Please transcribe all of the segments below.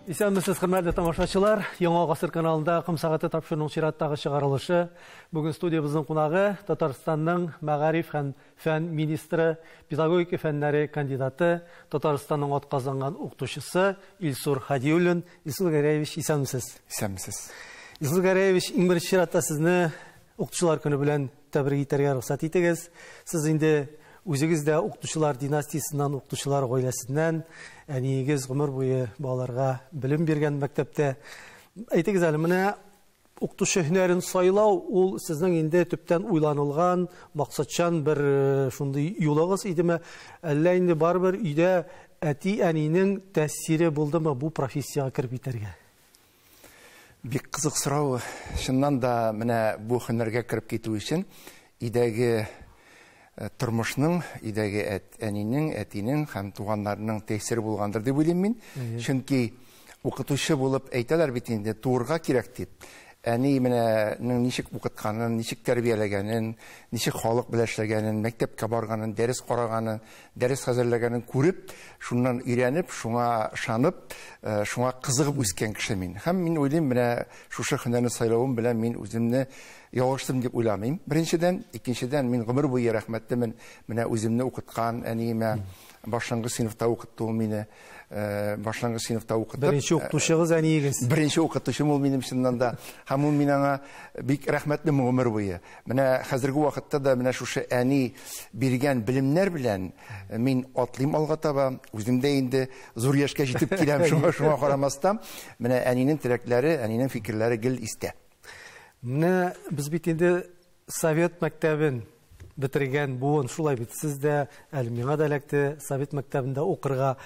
Исәнмесез, хөрмәтле тамашачылар. Яңа Гасыр каналында Ком сәгате тапшыруның чираттагы чыгарылышы. Бүген студиябезнең кунагы Татарстанның мәгариф һәм фән министры, педагогика фәннәре кандидаты, Татарстанның атказанган укытучысы Илсур Һадиуллин. Илсур Гәрәевич, исәнмесез. Исәнмесез. Илсур Гәрәевич, иң беренче чиратта сезне Укытучылар көне белән тәбрик итәргә рөхсәт итегез. Сез инде үзегез дә укытучылар династиясеннән, укытучылар гаиләсеннән, әниегез гомер буе балаларга белем биргән мәктәптә. Әйтегез әле, менә укытучы һөнәрен сайлау ул сезнең инде төптән уйланылган, максатчан бер шундый юлыгыз идеме? Әллә инде барыбер өйдә әти-әнинең тәэсире булдымы бу профессиягә кереп китәргә? Бик кызык сорау. Чыннан да, менә бу һөнәргә кереп китү өчен өйдәге тормышның, өйдәге әнинең, әтинең һәм туганнарның тәэсире булгандыр дип уйлыйм мин. Чөнки укытучы булып әйтәләр бит инде, туырга кирәк дип. Әни менә ничек укытканын, ничек тәрбияләгәнен, ничек халык белән эшләгәнен, мәктәпкә барганын, дәрес караганын, дәрес хәзерләгәнен күреп, шуннан өйрәнеп, шуңа ышанып, шуңа кызыгып үскән кеше мин. Һәм мин уйлыйм, менә шушы һөнәрне сайлавым белән мин үземне ялгыштым дип уйламыйм. Беренчедән, икенчедән, мин гомер буе рәхмәтлемен менә үземне укыткан әниемә. Башлангыч сыйныфта укытты ул мине. Башлангыч сыйныфта укытып. Беренче укытучыгыз әниегез. Беренче укытучым ул минем чыннан да. Һәм ул мин аңа бик рәхмәтлемен гомер буе. Менә хәзерге вакытта да менә шушы әни биргән белемнәр белән мин атлыйм алга таба. Үзем дә инде зур яшькә җитеп киләм, шуңа карамастан. Менә әнинең теләкләре, әнинең фикерләре гел истә. Менә без бит инде совет мәктәбен бетергән буын, шулай бит, сез дә, әле миңа да эләкте совет мәктәбендә укырга.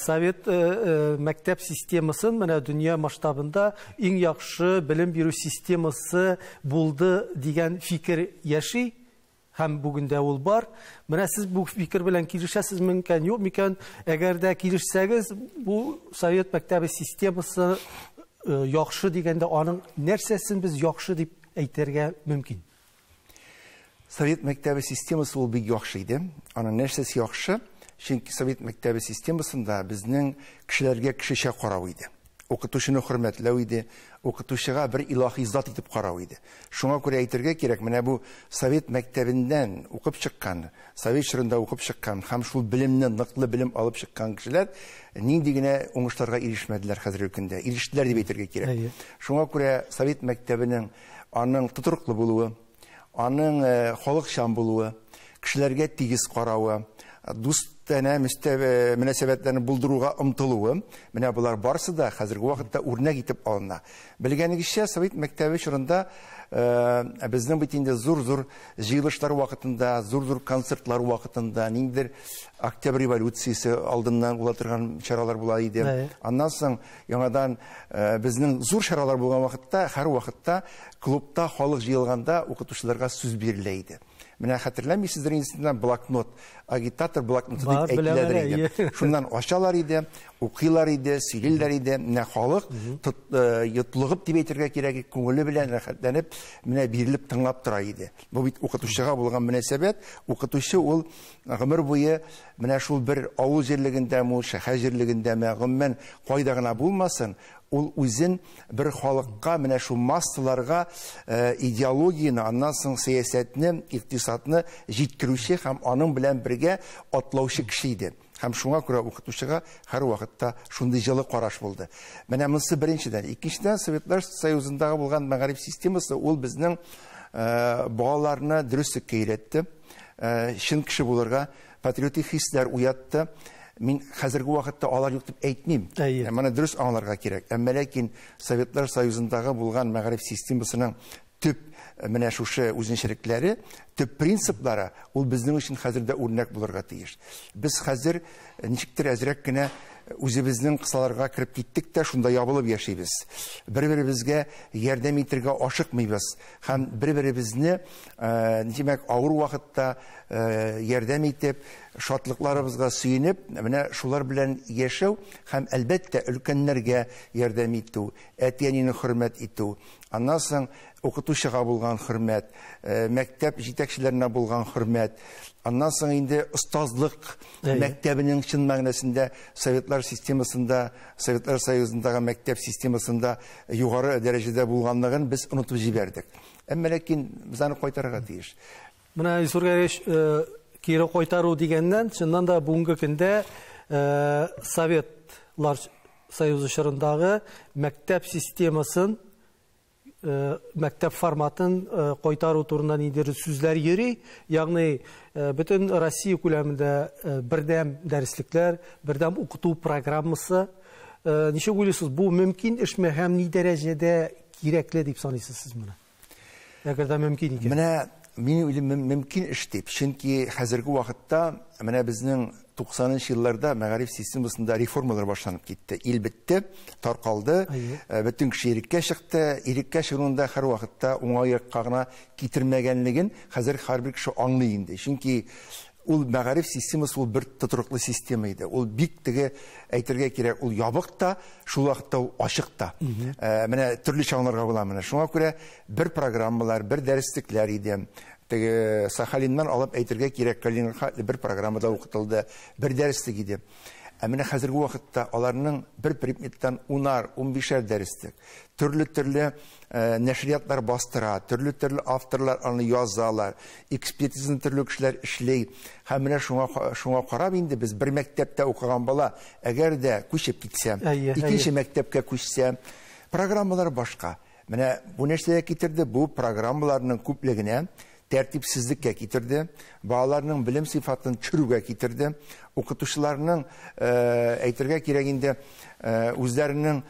Совет мәктәп системасын менә дөнья масштабында иң яхшы белем бирү системасы булды дигән фикер яши, һәм бүген дә ул бар. Менә сез бу фикер белән килешәсез микән, юк микән? Әгәр дә килешсәгез, бу совет мәктәбе системасы яхшы дигәндә аның нәрсәсен без яхшы дип әйтергә мөмкин? Совет мәктәбе системасы ул бик яхшы иде. Аның нәрсәсе яхшы? Чөнки совет мәктәбе системасында безнең кешеләргә кешечә карау иде. Укытучыны хөрмәтләү иде, укытучыга бер илаһи зат итеп карау иде. Шуңа күрә әйтергә кирәк, менә бу совет мәктәбеннән укып чыккан, совет чорында укып чыккан һәм шул белемне, ныклы белем алып чыккан кешеләр нинди генә уңышларга ирешмәделәр хәзерге көндә. Ирештеләр дип әйтергә кирәк. Шуңа күрә совет мәктәбенең аның тотрыклы булуы, аның халыкчан булуы, кешеләргә тигез каравы, дустанә мөнәсәбәтләрне булдыруга омтылуы, менә болар барысы да хәзерге вакытта үрнәк итеп алына. Белгәнегезчә, совет мәктәбе чорында безнең бит инде зур-зур җыелышлар вакытында, зур-зур концертлар вакытында, ниндидер Октябрь революциясе алдыннан була торган чаралар була иде. Аннан соң яңадан безнең зур чаралар булган вакытта, һәр вакытта клубта халык җыелганда укытучыларга сүз бирелә иде. Менә хәтерләмисездер инде, блокнот, агитатор блокноты дип әйтеләдер иде. Шуннан ачалар иде, укыйлар иде, сөйлиләр иде. Менә халык йотлыгып дип әйтергә кирәк, күңеле белән рәхәтләнеп, менә бирелеп тыңлап тора иде. Бу бит укытучыга булган мөнәсәбәт. Укытучы ул гомер буе менә шул бер авыл җирлегендәме, ул шәһәр җирлегендәме, гомумән кайда гына булмасын, ул үзен бер халыкка, менә шул массаларга идеологияне, аннан соң сәясәтне, икътисадны җиткерүче һәм аның белән бергә атлаучы кеше иде. Һәм шуңа күрә укытучыга һәр вакытта шундый җылы караш булды. Менә монысы беренчедән. Икенчедән, Советлар Союзындагы булган мәгариф системасы ул безнең балаларны дөреслеккә өйрәтте, чын кеше булырга, патриотик хисләр уятты. Мин хәзерге вакытта алар юк дип әйтмим. Моны дөрес аңларга кирәк. Әмма ләкин Советлар Союзындагы булган мәгариф системасының төп менә шушы үзенчәлекләре, төп принциплары ул безнең өчен хәзер дә үрнәк булырга тиеш. Без хәзер ничектер әзрәк кенә үзебезнең кысаларга кереп киттек тә шунда ябылып яшибез. Бер-беребезгә ярдәм итәргә ашыкмыйбыз һәм бер-беребезне, димәк, авыр вакытта ярдәм итеп, шатлыкларыбызга сөенеп, менә шулар белән яшәү һәм әлбәттә өлкәннәргә ярдәм итү, әти-әнине хөрмәт итү, аннан соң укытучыга булган хөрмәт, мәктәп җитәкчеләренә булган хөрмәт, аннан соң инде остазлык мәктәбенең чын мәгънәсендә Советлар системасында, Советлар Союзындагы мәктәп системасында югары дәрәҗәдә булганлыгын без онытып җибәрдек. Әмма ләкин без аны кайтарырга тиеш. Менә Илсур Гәрәевич, кире кайтару дигәннән, чыннан да бүгенге көндә Советлар Союзы чорындагы мәктәп системасын, мәктәп форматын кайтару турында ниндидер сүзләр йөри. Ягъни бөтен Россия күләмендә бердәм дәреслекләр, бердәм укыту программасы. Ничек уйлыйсыз, бу мөмкин эшме һәм ни дәрәҗәдә кирәкле дип саныйсыз сез моны? Әгәр дә мөмкин икән. Менә мин уйлыйм, мөмкин эш дип. Чөнки хәзерге вакытта менә безнең 90-нчы елларда мәгариф системасында реформалар башланып китте. Ил бетте, таркалды, бөтен кеше иреккә чыкты. Иреккә чыгуында һәр вакытта уңай якка гына китермәгәнлеген хәзер һәрбер кеше аңлый инде. Чөнки ул мәгариф системасы ул бер тотрыклы система иде. Ул бик теге әйтергә кирәк, ул ябык та, шул вакытта ул ачык та. Менә төрле чаңнарга була менә. Шуңа күрә бер программалар, бер дәреслекләр иде. Теге Сахалиннан алып әйтергә кирәк, Калининградка бер программада укытылды, бер дәреслек иде. Ә менә хәзерге вакытта аларның бер предметтан 10-ар, 15-әр дәреслек. Төрле-төрле нәшриятлар бастыра, төрле-төрле авторлар аны язалар, экспертизаны төрле кешеләр эшли. Һәм менә шуңа карап инде без бер мәктәптә укыган бала, әгәр дә күчеп китсә, икенче мәктәпкә күчсә, программалар башка. Менә бу нәрсәгә китерде, бу программаларның күплегенә тәртипсезлеккә китерде, балаларның белем сыйфатын төшерүгә китерде, укытучыларның, әйтергә кирәк инде, үзләренең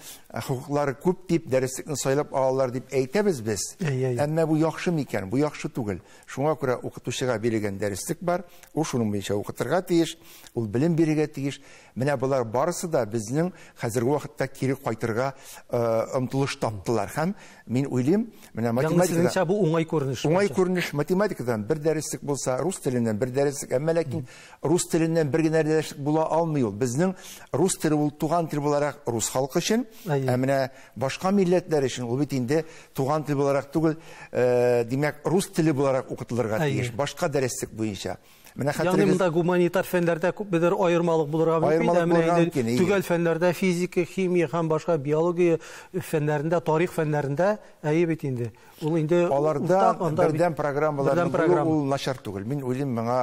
хокуклары күп дип дәреслекне сайлап алалар дип әйтәбез без. Әмма бу яхшы микән? Бу яхшы түгел. Шуңа күрә укытучыга бирелгән дәреслек бар, ул шуның буенча укытырга тиеш, ул белем бирергә тиеш. Менә болар барысы да безнең хәзерге вакытта кире кайтырга омтылыш таптылар. Һәм мин уйлыйм, менә математикада Сезнеңчә бу уңай күренеш. Уңай күренеш, математикадан бер дәреслек булса, рус теленнән бер дәреслек, әмма ләкин рус теленнән бер генә дәреслек була алмый ул. Безнең рус теле ул туган тел буларак рус халкы өчен, ә менә башка милләтләр өчен ул бит инде туган тел буларак түгел, димәк, рус теле буларак укытылырга тиеш, башка дәреслек буенча. Менә Ягъни монда гуманитар фәннәрдә күпмедер аермалык булырга мөмкин, ә төгәл фәннәрдә физика, химия һәм башка биология фәннәрендә, тарих фәннәрендә әйе бит инде. Ул инде аларда бердәм программалар булу ул начар түгел. Мин уйлыйм, моңа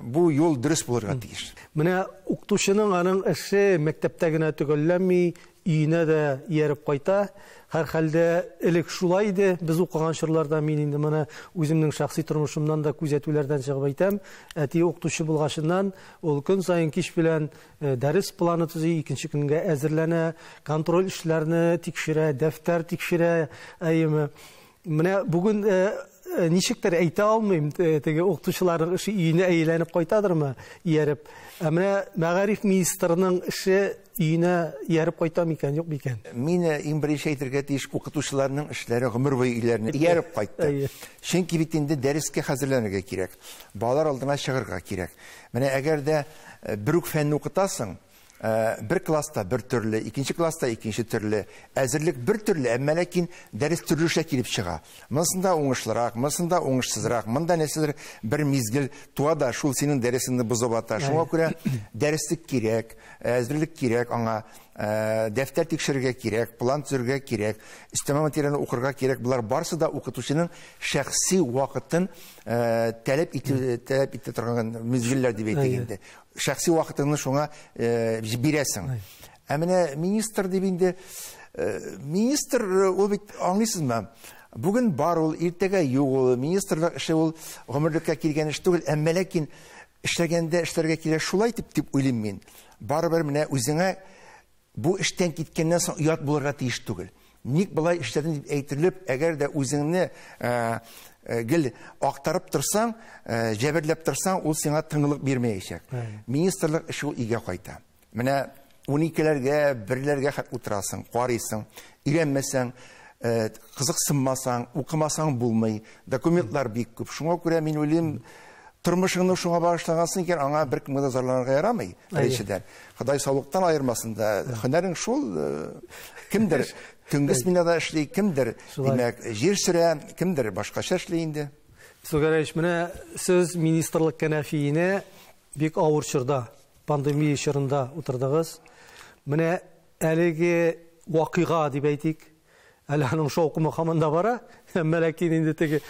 бу юл дөрес булырга тиеш. Менә укытучының аның эше мәктәптә генә төгәлләнми, өенә дә ияреп кайта. Һәр хәлдә элек шулай иде. Без укыган чорларда мин инде моны үземнең шәхси тормышымнан да күзәтүләрдән чыгып әйтәм. Әти укытучы булгачыннан ул көн саен кич белән дәрес планы төзи, икенче көнгә әзерләнә, контроль эшләрне тикшерә, дәфтәр тикшерә. Әйеме? Менә бүген ничектер әйтә алмыйм, теге укытучыларның эше өенә әйләнеп кайтадырмы, ияреп. Ә менә мәгариф министрының эше өенә ияреп кайта микән, юк микән? Мин иң беренче әйтергә тиеш, укытучыларның эшләре гомер буе өйләренә ияреп кайтты. Чөнки бит инде дәрескә хәзерләнергә кирәк, балалар алдына чыгарга кирәк. Менә әгәр дә бер үк фәнне укытасың, бер класста бер төрле, икенче класста икенче төрле, әзерлек бер төрле, әмма ләкин дәрес төрлечә килеп чыга. Монысында уңышлырак, монысында уңышсызрак, монда нәрсәдер бер мизгел туа да шул синең дәресеңне бозып ата. Шуңа күрә дәреслек кирәк, әзерлек кирәк аңа, дәфтәр тикшерергә кирәк, план төзергә кирәк, өстәмә материалны укырга кирәк. Болар барысы да укытучының шәхси вакытын таләп итә торган мизгелләр дип әйтик инде. Шәхси вакытыңны шуңа бирәсең. Ә менә министр дип инде, министр ул бит, аңлыйсызмы? Бүген бар ул, иртәгә юк ул. Министрлык эше ул гомерлеккә килгән эш түгел, әмма ләкин эшләгәндә эшләргә кирәк шулай дип уйлыйм мин. Барыбер менә үзеңә бу эштән киткәннән соң оят булырга тиеш түгел. Ник болай эшләдең дип әйтелеп, әгәр дә үзеңне гел актарып торсаң, җәберләп торсаң, ул сиңа тынгылык бирмәячәк. Министрлык эше ул өйгә кайта. Менә 12-ләргә, 1-ләргә хәтле утырасың, карыйсың, өйрәнмәсәң, кызыксынмасаң, укымасаң булмый. Документлар бик күп. Шуңа күрә мин уйлыйм, Тормышыңны шуңа багышлагансың икән, аңа беркемгә дә зарланырга ярамый, беренчедән. Ходай саулыктан аермасын да, һөнәрең шул, кемдер төнге сменада эшли, кемдер, димәк, җир сөрә, кемдер башкача эшли инде. Сугаревич, менә сез министрлык кәнәфиенә бик авыр чорда, пандемия чорында утырдыгыз. Менә әлеге вакыйга дип әйтик, әле аның шаукымы һаман да бара, әмма ләкин инде теге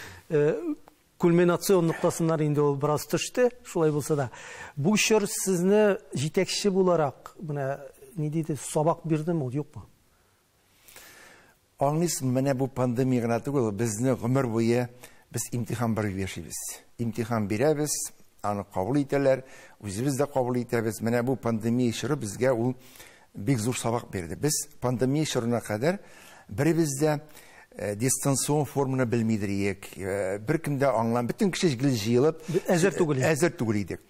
кульминацион ноктасыннан инде ул бераз төште, шулай булса да. Бу чор сезне җитәкче буларак, менә ни диде, сабак бирдеме ул, юкмы? Аңлыйсызмы, менә бу пандемия гына түгел, безне гомер буе без имтихан биреп яшибез. Имтихан бирәбез, аны кабул итәләр, үзебез дә кабул итәбез. Менә бу пандемия чоры безгә ул бик зур сабак бирде. Без пандемия чорына кадәр беребез дә дистанцион форманы белмидер идек. Беркем дә аңлам, бөтен кеше гел җыелып, әзер түгел идек. Әзер түгел идек.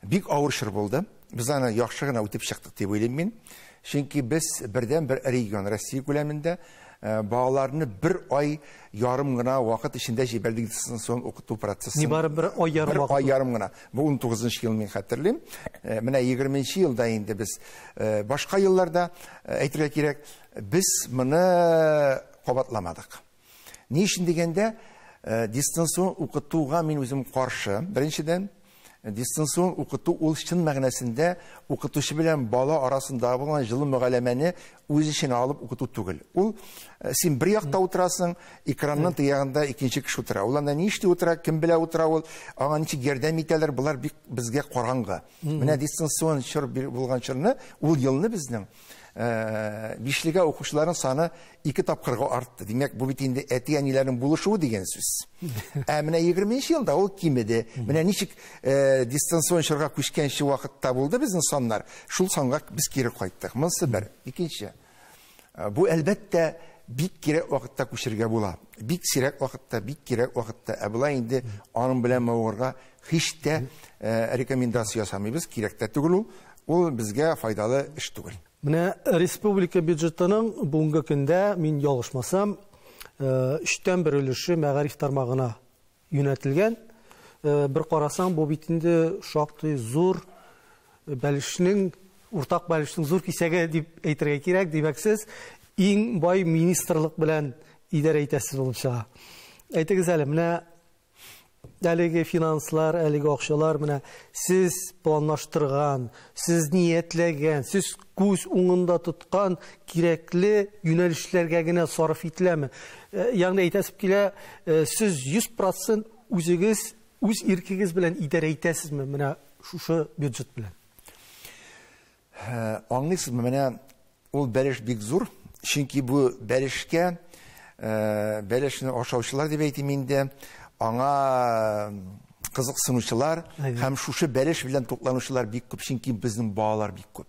Бик авыр чор булды. Без аны яхшы гына үтеп чыктык дип уйлыйм мин. Чөнки без бердән-бер регион Россия күләмендә балаларны бер ай ярым гына вакыт эчендә җибәрдек дистанцион укыту процессын. Нибары бер ай ярым вакыт. Бер ай ярым гына. Бу 19 ел мин хәтерлим. Менә 20 елда инде без башка елларда әйтергә кирәк, без моны кабатламадык. Ни өчен дигәндә, дистанцион укытуга мин үзем каршы. Беренчедән, дистанцион укыту ул чын мәгънәсендә укытучы белән бала арасындагы булган җылы мөгаләмәне үз эченә алып укыту түгел. Ул син бер якта утырасың, экранның теге ягында икенче кеше утыра. Ул анда ни эшли утыра, кем белә утыра ул, аңа ничек ярдәм итәләр, болар бик безгә караңгы. Менә дистанцион чор булган чорны, ул елны безнең бишлегә укучыларның саны 2 тапкырга артты. Димәк, бу бит инде әти-әниләрнең булышуы дигән сүз. Ә менә 20 елда ул кимеде. Менә ничек дистанцион чорга күчкәнче вакытта булды безнең саннар, шул санга без кире кайттык. Монысы бер. Икенче. Бу әлбәттә бик кирәк вакытта күчергә була. Бик сирәк вакытта, бик кирәк вакытта. Ә болай инде аның белән мавыгырга һич тә рекомендация ясамыйбыз. Кирәк тә түгел ул. Ул безгә файдалы эш түгел. Менә республика бюджетының бүгенге көндә, мин ялгышмасам, 1/3 өлеше мәгариф тармагына юнәтелгән. Бер карасаң, бу бит инде шактый зур бәлешнең, уртак бәлешнең зур кисәге дип әйтергә кирәк. Димәк, сез иң бай министрлык белән идарә итәсез булып чыга. Әйтегез әле, менә әлеге финанслар, әлеге акчалар, менә сез планлаштырган, сез ниятләгән, сез күз уңында тоткан кирәкле юнәлешләргә генә сарыф ителәме? Ягъни әйтәсем килә, сез 100% үзегез, үз иркегез белән идарә итәсезме менә шушы бюджет белән? Аңлыйсызмы, менә ул бәлеш бик зур, чөнки бу бәлешкә, бәлешне ашаучылар дип әйтим инде, аңа кызыксынучылар һәм шушы бәлеш белән тукланучылар бик күп, чөнки безнең балалар бик күп.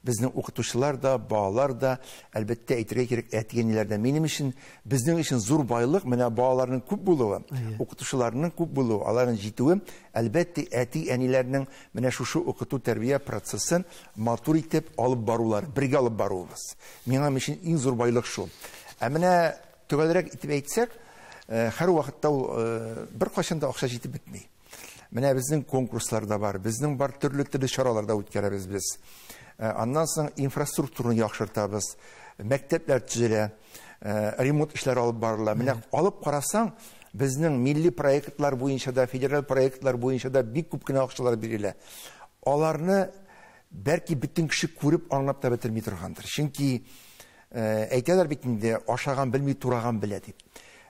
Безнең укытучылар да, балалар да, әлбәттә әйтергә кирәк, әти-әниләр дә. Минем өчен, безнең өчен зур байлык менә балаларның күп булуы, укытучыларның күп булуы, аларның җитүе, әлбәттә әти-әниләрнең менә шушы укыту тәрбия процессын матур итеп алып барулар, бергә алып баруыбыз. Миңа өчен иң зур байлык шул. Ә менә төгәлрәк итеп әйтсәк, һәр вакытта ул бер кайчан да акча җитеп бетми. Менә безнең конкурслар да бар, безнең бар төрле-төрле чаралар да үткәрәбез без. Аннан соң инфраструктураны яхшыртабыз, мәктәпләр төзелә, ремонт эшләре алып барыла. Менә алып карасаң, безнең милли проектлар буенча да, федераль проектлар буенча да бик күп кенә акчалар бирелә. Аларны бәлки бөтен кеше күреп, аңлап та бетерми торгандыр. Чөнки әйтәләр бит инде, ашаган белми, тураган белә дип.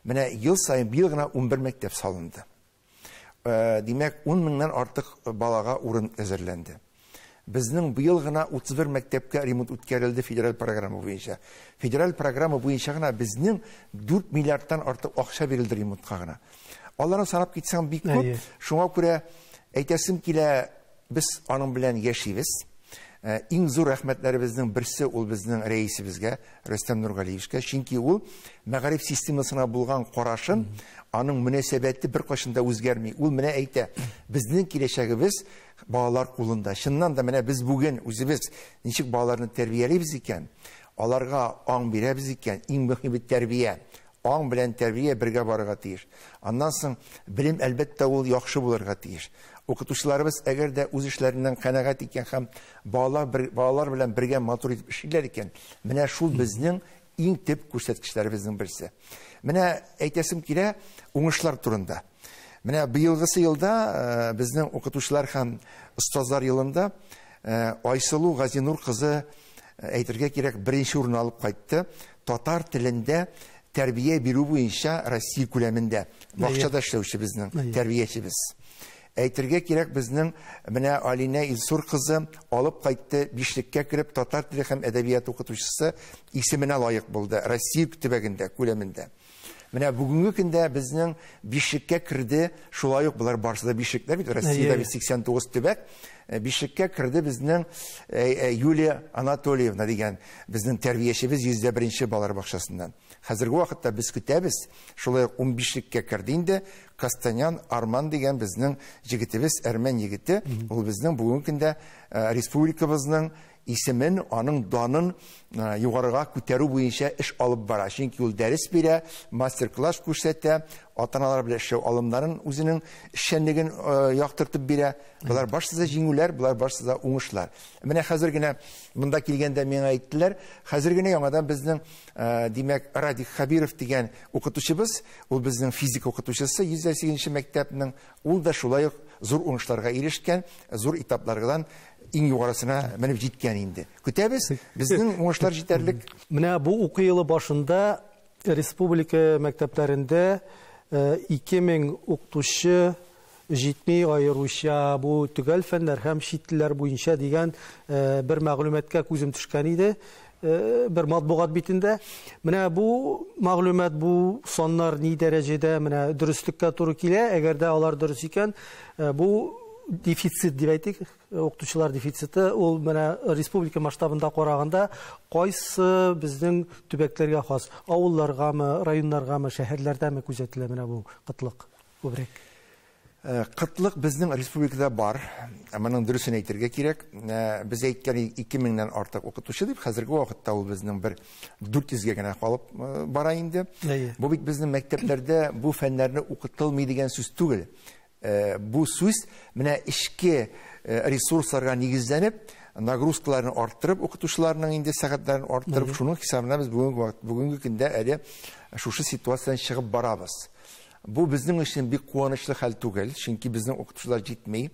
Менә ел саен быел гына 11 мәктәп салынды. Димәк, 10 меңнән артык балага урын әзерләнде. Безнең быел гына 31 мәктәпкә ремонт үткәрелде федераль программа буенча. Федераль программа буенча гына безнең 4 миллиардтан артык акча бирелде ремонтка гына. Аларны санап китсәң бик күп. Шуңа күрә әйтәсем килә, без аның белән яшибез. Иң зур рәхмәтләребезнең берсе ул безнең рәисебезгә, Рөстәм Нургалиевичка, чөнки ул мәгариф системасына булган карашын, аның мөнәсәбәте беркайчан да үзгәрми. Ул менә әйтә, безнең киләчәгебез балалар кулында. Чыннан да менә без бүген үзебез ничек балаларны тәрбиялибез икән, аларга аң бирәбез икән, иң мөһиме тәрбия, Аң белән тәрбия бергә барырга тиеш. Аннан соң белем, әлбәттә, ул яхшы булырга тиеш. Укытучыларыбыз әгәр дә үз эшләреннән канәгать икән һәм балалар белән бергә матур итеп эшлиләр икән, менә шул безнең иң төп күрсәткечләребезнең берсе. Менә әйтәсем килә уңышлар турында. Менә быелгысы елда безнең укытучылар һәм остазлар елында Айсылу Газинур кызы, әйтергә кирәк, беренче урын алып кайтты. Татар телендә тәрбия бирү буенча Россия күләмендә бакчада эшләүче безнең тәрбиячебез. Әйтергә кирәк, безнең менә Алинә Илсур кызы алып кайтты, бишлеккә кереп татар теле һәм әдәбият укытучысы исеменә лаек булды Россия төбәгендә, күләмендә. Менә бүгенге көндә безнең бишлеккә керде, шулай ук болар барысы да бишлекләр бит, Россиядә 89 төбәк. Бишлеккә керде безнең Юлия Анатольевна дигән безнең тәрбиячебез 101 балалар бакчасыннан. Хәзерге вакытта без көтәбез, шулай ук 15леккә керде инде Кастанян Арман дигән безнең җегетебез, әрмән егете. Ул безнең бүгенге көндә республикабызның исемен, аның данын югарыга күтәрү буенча эш алып бара. Чөнки ул дәрес бирә, мастер-класс күрсәтә, ата-аналар белән эшләү алымнарын, үзенең эшчәнлеген яктыртып бирә. Болар барысы да җиңүләр, болар барысы да уңышлар. Менә хәзер генә монда килгәндә миңа әйттеләр, хәзер генә яңадан безнең, димәк, Радик Хабиров дигән укытучыбыз, ул безнең физика укытучысы 108 мәктәпнең, ул да шулай ук зур уңышларга ирешкән, зур этаплардан иң югарысына менеп җиткән инде. Көтәбез, безнең уңышлар җитәрлек. Менә бу уку елы башында республика мәктәпләрендә 2000 укытучы җитми, аеруча бу төгәл фәннәр һәм чит телләр буенча дигән бер мәгълүматка күзем төшкән иде, бер матбугат битендә. Менә бу мәгълүмат, бу саннар ни дәрәҗәдә менә дөреслеккә туры килә? Әгәр дә алар дөрес икән, бу дефицит дип әйтик, укытучылар дефициты, ул менә республика масштабында караганда кайсы безнең төбәкләргә хас? Авылларгамы, районнаргамы, шәһәрләрдәме күзәтелә менә бу кытлык күбрәк? Кытлык безнең республикада бар. Моның дөресен әйтергә кирәк. Без әйткән 2000-нән артык укытучы дип, хәзерге вакытта ул безнең бер 400-гә генә калып бара инде. Бу бит безнең мәктәпләрдә бу фәннәрне укытылмый дигән сүз түгел. Бу сүз менә эчке ресурсларга нигезләнеп, нагрузкаларны арттырып, укытучыларның инде сәгатьләрен арттырып, шуның хисабына без бүгенге көндә әле шушы ситуациядән чыгып барабыз. Бу безнең өчен бик куанычлы хәл түгел, чөнки безнең укытучылар җитми.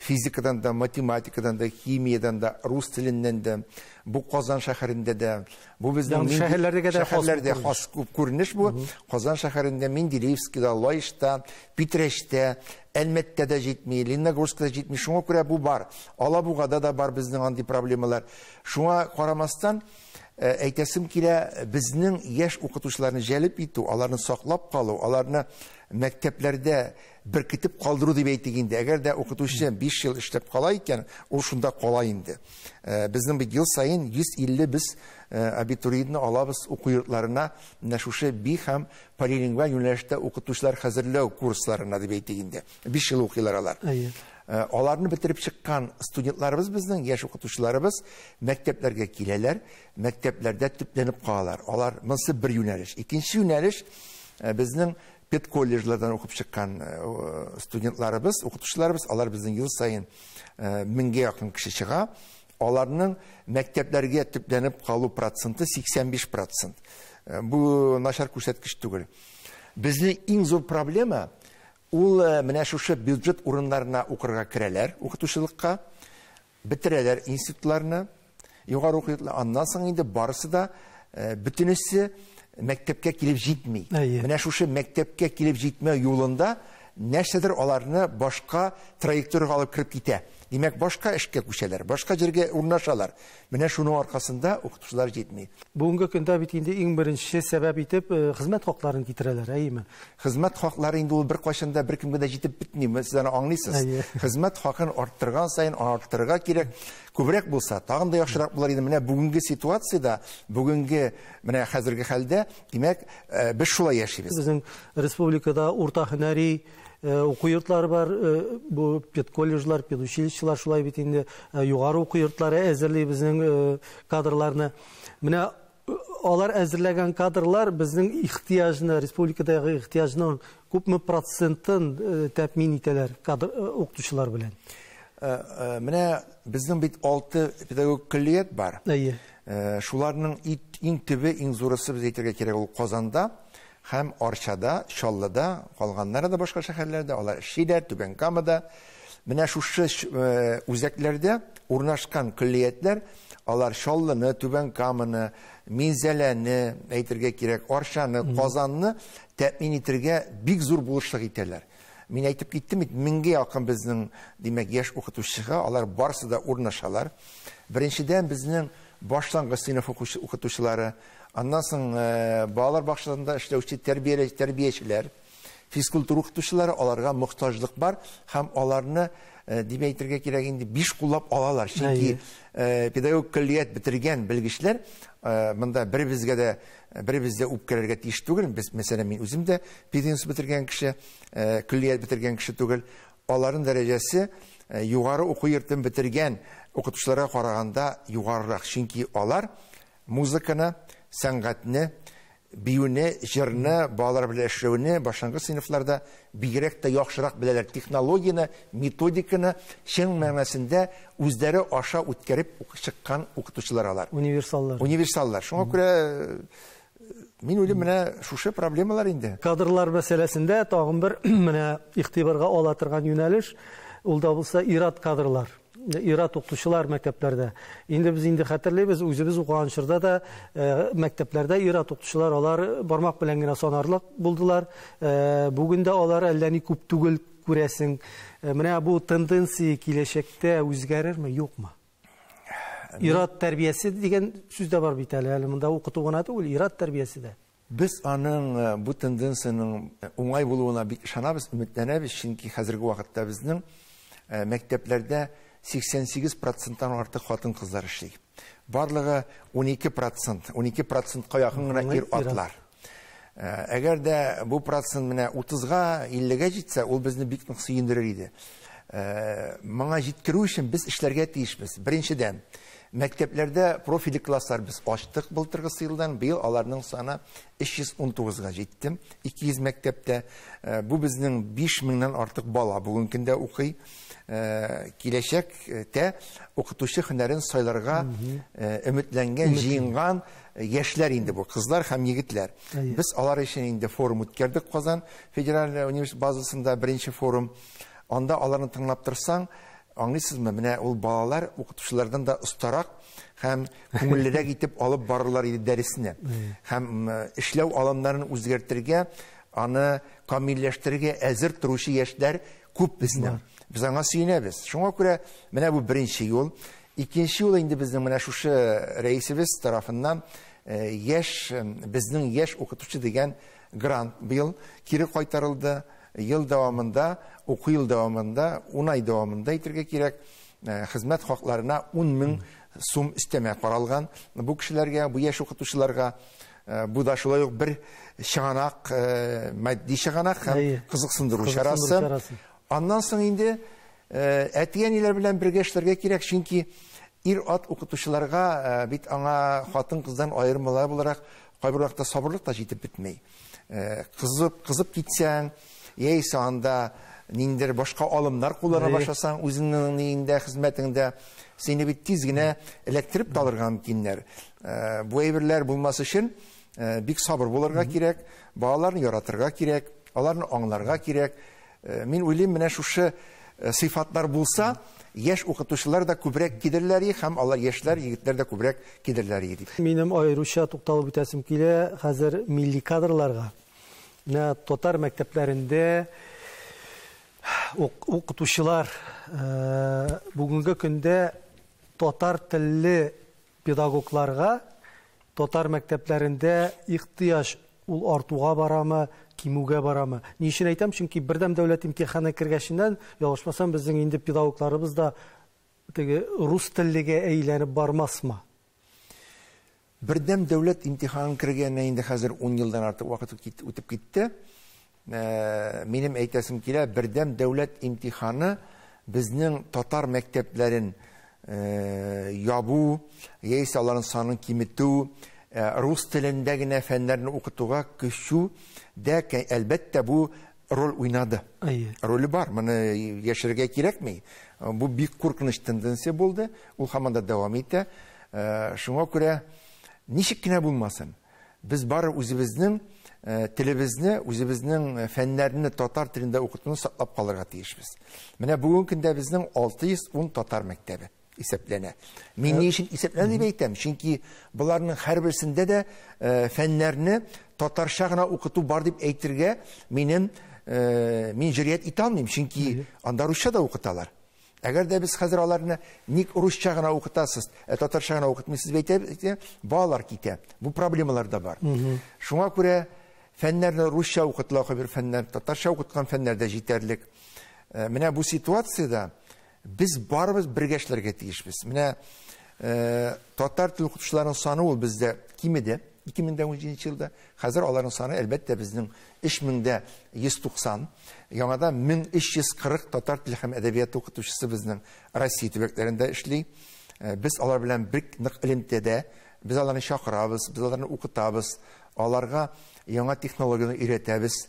Физикадан да, математикадан да, химиядан да, рус теленнән дә, бу Казан шәһәрендә дә, бу безнең шәһәрләрдә хас күп күренеш бу. Казан шәһәрендә, Менделеевскида, Лаешта, Питрәчтә, Әлмәттә дә җитми, Лениногорскта җитми. Шуңа күрә бу бар. Алабугада да бар безнең андый проблемалар. Шуңа карамастан, әйтәсем килә, безнең яшь укытучыларны җәлеп итү, аларны саклап калу, аларны мәктәпләрдә беркетеп калдыру дип әйтик инде. Әгәр дә укытучы 5 ел эшләп кала икән, ул шунда кала инде. Безнең бит ел саен 150 без абитуриентны алабыз уку йортларына, менә шушы би һәм полилингваль юнәлештә укытучылар хәзерләү курсларына дип әйтик инде. 5 ел укыйлар алар. Аларны бетереп чыккан студентларыбыз, безнең яшь укытучыларыбыз мәктәпләргә киләләр, мәктәпләрдә төпләнеп калалар. Алар монысы бер юнәлеш. Икенче юнәлеш безнең педколледжлардан укып чыккан студентларыбыз, укытучыларыбыз, алар безнең ел саен 1000гә якын кеше чыга. Аларның мәктәпләргә төпләнеп калу проценты 85%. Бу начар күрсәткеч түгел. Безнең иң зур проблема ул менә шушы бюджет урыннарына укырга керәләр, укытучылыкка, бетерәләр институтларны, югары уку йортлары, аннан соң инде барысы да, бөтенесе мәктәпкә килеп җитми. Менә шушы мәктәпкә килеп җитмәү юлында нәрсәдер аларны башка траекторияга алып кереп китә. Димәк, башка эшкә күчәләр, башка җиргә урнашалар. Менә шуның аркасында укытучылар җитми. Бүгенге көндә бит инде иң беренче сәбәп итеп хезмәт хакларын китерәләр, әйеме? Хезмәт хаклары инде ул беркайчан да беркемгә дә җитеп бетми, сез аны аңлыйсыз. Хезмәт хакын арттырган саен арттырырга кирәк. Күбрәк булса, тагын да яхшырак булар иде. Менә бүгенге ситуациядә, бүгенге менә хәзерге хәлдә, димәк, без шулай яшибез. Безнең республикада урта һөнәри уку йортлары бар, бу педколледжлар, педучилищелар шулай бит инде югары уку йортлары әзерли безнең кадрларны. Менә Алар әзерләгән кадрлар безнең ихтыяҗны, республикадагы ихтыяҗның күпме процентын тәэмин итәләр кадр укытучылар белән? Менә безнең бит 6 педагог көллият бар. Әйе. Шуларның иң төбе, иң зурысы без әйтергә кирәк ул Казанда һәм Арчада, Чаллыда, калганнары да башка шәһәрләрдә, алар эшлиләр, Түбән Камада. Менә шушы үзәкләрдә урнашкан көллиятләр, алар Чаллыны, Түбән Каманы, Минзәләне, әйтергә кирәк, Арчаны, Казанны тәэмин итәргә бик зур булышлык итәләр. Мин әйтеп киттем бит, 1000гә якын безнең, димәк, яшь укытучыга, алар барысы да урнашалар. Беренчедән безнең башлангыч сыйныф укытучылары, аннан соң балалар бакчасында эшләүче тәрбиячеләр, физкультура укытучылары, аларга мохтаҗлык бар һәм аларны, дип әйтергә кирәк инде, 5 куллап алалар. Чөнки педагог көллият бетергән белгечләр монда беребезгә дә, беребез дә үпкәләргә тиеш түгел. Без, мәсәлән, мин үзем дә пединститут бетергән кеше, көллият бетергән кеше түгел. Аларның дәрәҗәсе югары уку йортын бетергән укытучыларга караганда югарырак. Чөнки алар музыканы, сәнгатьне, биюне, җырны, балалар белән эшләүне башлангыч сыйныфларда бигрәк тә яхшырак беләләр. Технологияне, методиканы чын мәгънәсендә үзләре аша үткәреп чыккан укытучылар алар. Универсаллар. Универсаллар. Шуңа күрә мин уйлыйм, менә шушы проблемалар инде. Кадрлар мәсьәләсендә тагын бер менә игътибарга ала торган юнәлеш, ул да булса ир-ат кадрлар. Ир-ат укытучылар мәктәпләрдә. Инде без инде хәтерлибез, үзебез укыган чорда да мәктәпләрдә ир-ат укытучылар алар бармак белән генә санарлык булдылар. Бүген дә алар әллә ни күп түгел, күрәсең. Менә бу тенденция киләчәктә үзгәрерме, юкмы? Ир-ат тәрбиясе дигән сүз дә бар бит әле. Әле монда укыту гына түгел, ир-ат тәрбиясе дә. Без аның бу тенденциянең уңай булуына бик ышанабыз, өметләнәбез, чөнки хәзерге вакытта безнең мәктәпләрдә 88%-тан артык хатын-кызлар эшли. Барлыгы 12%, 12%-ка якын гына ир-атлар. Әгәр дә бу процент менә 30-га, 50-гә җитсә, ул безне бик нык сөендерер иде. Моңа җиткерү өчен без эшләргә тиешбез. Беренчедән, мәктәпләрдә профильле класслар без ачтык былтыргы елдан, быел аларның саны 319-га җитте. 200 мәктәптә. Бу безнең 5000-нән артык бала бүгенге көндә укый. Киләчәктә укытучы һөнәрен сайларга өметләнгән, җыенган яшьләр инде бу, кызлар һәм егетләр. Без алар өчен инде форум үткәрдек Казан федераль университет базасында, беренче форум. Анда аларны тыңлап торсаң, аңлыйсызмы, менә ул балалар укытучылардан да остарак һәм күңеллерәк итеп алып барырлар иде дәресне. Һәм эшләү алымнарын үзгәртергә, аны камилләштерергә әзер торучы яшьләр күп безнең. Без аңа сөенәбез. Шуңа күрә менә бу беренче юл. Икенче юл инде безнең менә шушы рәисебез тарафыннан яшь, безнең яшь укытучы дигән грант быел кире кайтарылды. Ел дәвамында, уку ел дәвамында, 10 ай дәвамында әйтергә кирәк, хезмәт хакларына 10 000 сум өстәмә каралган. Бу кешеләргә, бу яшь укытучыларга, бу да шулай ук бер чыганак, матди чыганак һәм кызыксындыру чарасы. Аннан соң инде әти-әниләр белән бергә эшләргә кирәк, чөнки ир-ат укытучыларга бит аңа хатын-кыздан аермалы буларак кайбер вакытта сабырлык та җитеп бетми. Кызып китсәң, яисә анда ниндидер башка алымнар куллана башласаң, үзеңнең ниндә хезмәтеңдә сине бит тиз генә эләктереп тә алырга мөмкиннәр. Бу әйберләр булмас өчен бик сабыр булырга кирәк, балаларны яратырга кирәк, аларны аңларга кирәк. Мин уйлыйм, менә шушы сыйфатлар булса, яшь укытучылар да күбрәк килерләр һәм алар яшьләр, егетләр дә күбрәк килерләр дип. Минем аеруча тукталып үтәсем килә хәзер милли кадрларга. Менә татар мәктәпләрендә укытучылар бүгенге көндә татар телле педагогларга татар мәктәпләрендә ихтыяҗ ул артуга барамы, кимүгә барамы? Ни өчен әйтәм? Чөнки бердәм дәүләт имтиханы кергәченнән, ялгышмасам, безнең инде педагогларыбыз да теге рус теллегә әйләнеп бармасмы? Бердәм дәүләт имтиханын кергәненә инде хәзер 10 елдан артык вакыт үтеп китте. Минем әйтәсем килә, бердәм дәүләт имтиханы безнең татар мәктәпләрен ябу, яисә аларның санын киметү, Рус телендә генә фәннәрне укытуга күчү дә, әлбәттә, бу роль уйнады. Роле бар, моны яшерергә кирәкми. Бу бик куркыныч тенденция булды, ул һаман да дәвам итә. Шуңа күрә ничек кенә булмасын, без бары үзебезнең телебезне, үзебезнең фәннәрне татар телендә укытуны саклап калырга тиешбез. Менә бүгенге көндә безнең 610 татар мәктәбе исәпләнә. Мин ни өчен исәпләнә дип әйтәм? Чөнки боларның һәрберсендә дә фәннәрне татарча гына укыту бар дип әйтергә минем мин җөрьәт итә алмыйм, чөнки анда русча да укыталар. Әгәр дә без хәзер аларны ник русча гына укытасыз, ә татарча гына укытмыйсыз дип әйтәбез, балалар китә. Бу проблемалар да бар. Шуңа күрә фәннәрне русча укытыла, кайбер фәннәр татарча укыткан фәннәр дә җитәрлек. Менә бу ситуациядә без барыбыз бергә эшләргә тиешбез. Менә татар теле укытучыларының саны ул бездә кимеде 2017 елда. Хәзер аларның саны әлбәттә безнең 3190, яңадан 1340 татар теле һәм әдәбияты укытучысы безнең Россия төбәкләрендә эшли. Без алар белән бик нык элемтәдә, без аларны чакырабыз, без аларны укытабыз, аларга яңа технологияне өйрәтәбез.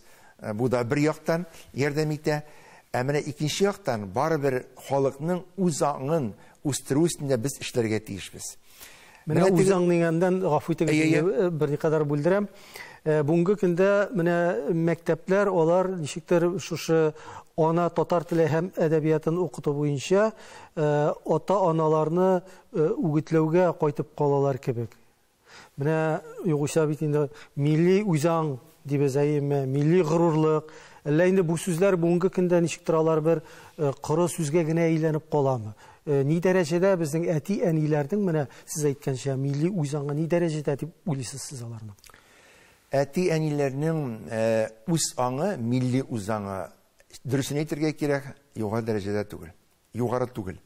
Бу да бер яктан ярдәм итә. Ә менә икенче яктан барыбер халыкның үз аңын үстерү өстендә без эшләргә тиешбез. Менә үз аң дигәндән гафу итегез, берникадәр бүлдерәм. Бүгенге көндә менә мәктәпләр алар ничектер шушы ана татар теле һәм әдәбиятын укыту буенча ата-аналарны үгетләүгә кайтып калалар кебек. Менә югыйсә бит инде милли үзаң дибез, әйеме, милли горурлык. Әллә инде бу сүзләр бүгенге көндә ничектер алар бер коры сүзгә генә әйләнеп каламы? Ни дәрәҗәдә безнең әти-әниләрнең менә сез әйткәнчә милли үзаңы ни дәрәҗәдә дип уйлыйсыз сез аларны? Әти-әниләрнең үз аңы, милли үзаңы, дөресен әйтергә кирәк, югары дәрәҗәдә түгел. Югары түгел.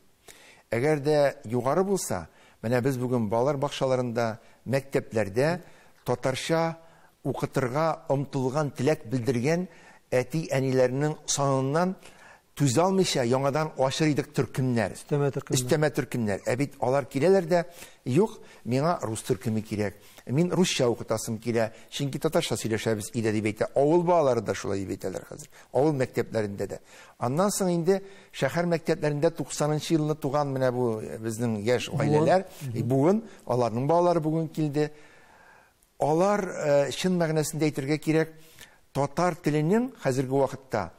Әгәр дә югары булса, менә без бүген балалар бакчаларында, мәктәпләрдә татарча укытырга омтылган, теләк белдергән әти-әниләрнең саныннан түзә алмыйча яңадан ачыр идек төркемнәр. Өстәмә төркемнәр. Өстәмә төркемнәр. Ә бит алар киләләр дә, юк, миңа рус төркеме кирәк. Мин русча укытасым килә, чөнки татарча сөйләшәбез өйдә дип әйтә. Авыл балалары да шулай дип әйтәләр хәзер. Авыл мәктәпләрендә дә. Аннан соң инде шәһәр мәктәпләрендә 90нчы елны туган менә бу безнең яшь гаиләләр, бүген аларның балалары бүген килде. Алар чын мәгънәсендә әйтергә кирәк, татар теленең хәзерге вакытта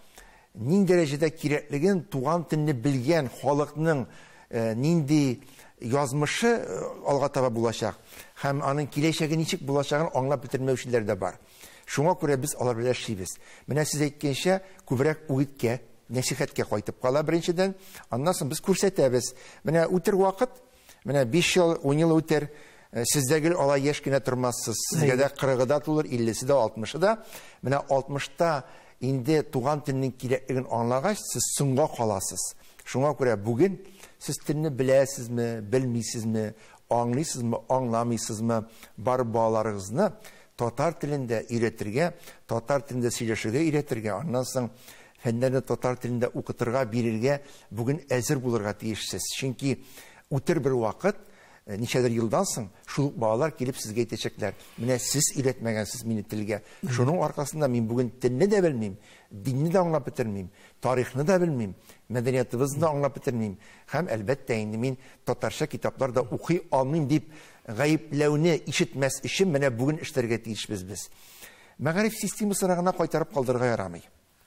ни дәрәҗәдә кирәклеген, туган телне белгән халыкның нинди язмышы алга таба булачак һәм аның киләчәге ничек булачагын аңлап бетермәүчеләр дә бар. Шуңа күрә без алар белән эшлибез. Менә сез әйткәнчә, күбрәк үгеткә, нәсихәткә кайтып кала беренчедән, аннан соң без күрсәтәбез. Менә үтер вакыт, менә 5 ел, 10 ел үтер, сез дә гел алай яшь кенә тормассыз. Сезгә дә 40-ы да тулыр, 50-се дә, 60-ы да. Менә 60-та инде туган телнең кирәклеген аңлагач, сез соңга каласыз. Шуңа күрә бүген сез телне беләсезме, белмисезме, аңлыйсызмы, аңламыйсызмы, бар балаларыгызны татар телендә өйрәтергә, татар телендә сөйләшергә өйрәтергә, аннан соң фәннәрне татар телендә укытырга, бирергә бүген әзер булырга тиешсез. Чөнки үтер бер вакыт, ничәдер елдан соң шул ук балалар килеп сезгә әйтәчәкләр: менә сез өйрәтмәгәнсез мине телгә. Шуның аркасында мин бүген телне дә белмим, динне дә аңлап бетермим, тарихны да белмим, мәдәниятыбызны да аңлап бетермим. Һәм әлбәттә инде мин татарча китаплар да укый алмыйм дип гаепләүне ишетмәс өчен менә бүген эшләргә тиешбез без. Мәгариф системасына гына кайтарып калдырырга ярамый.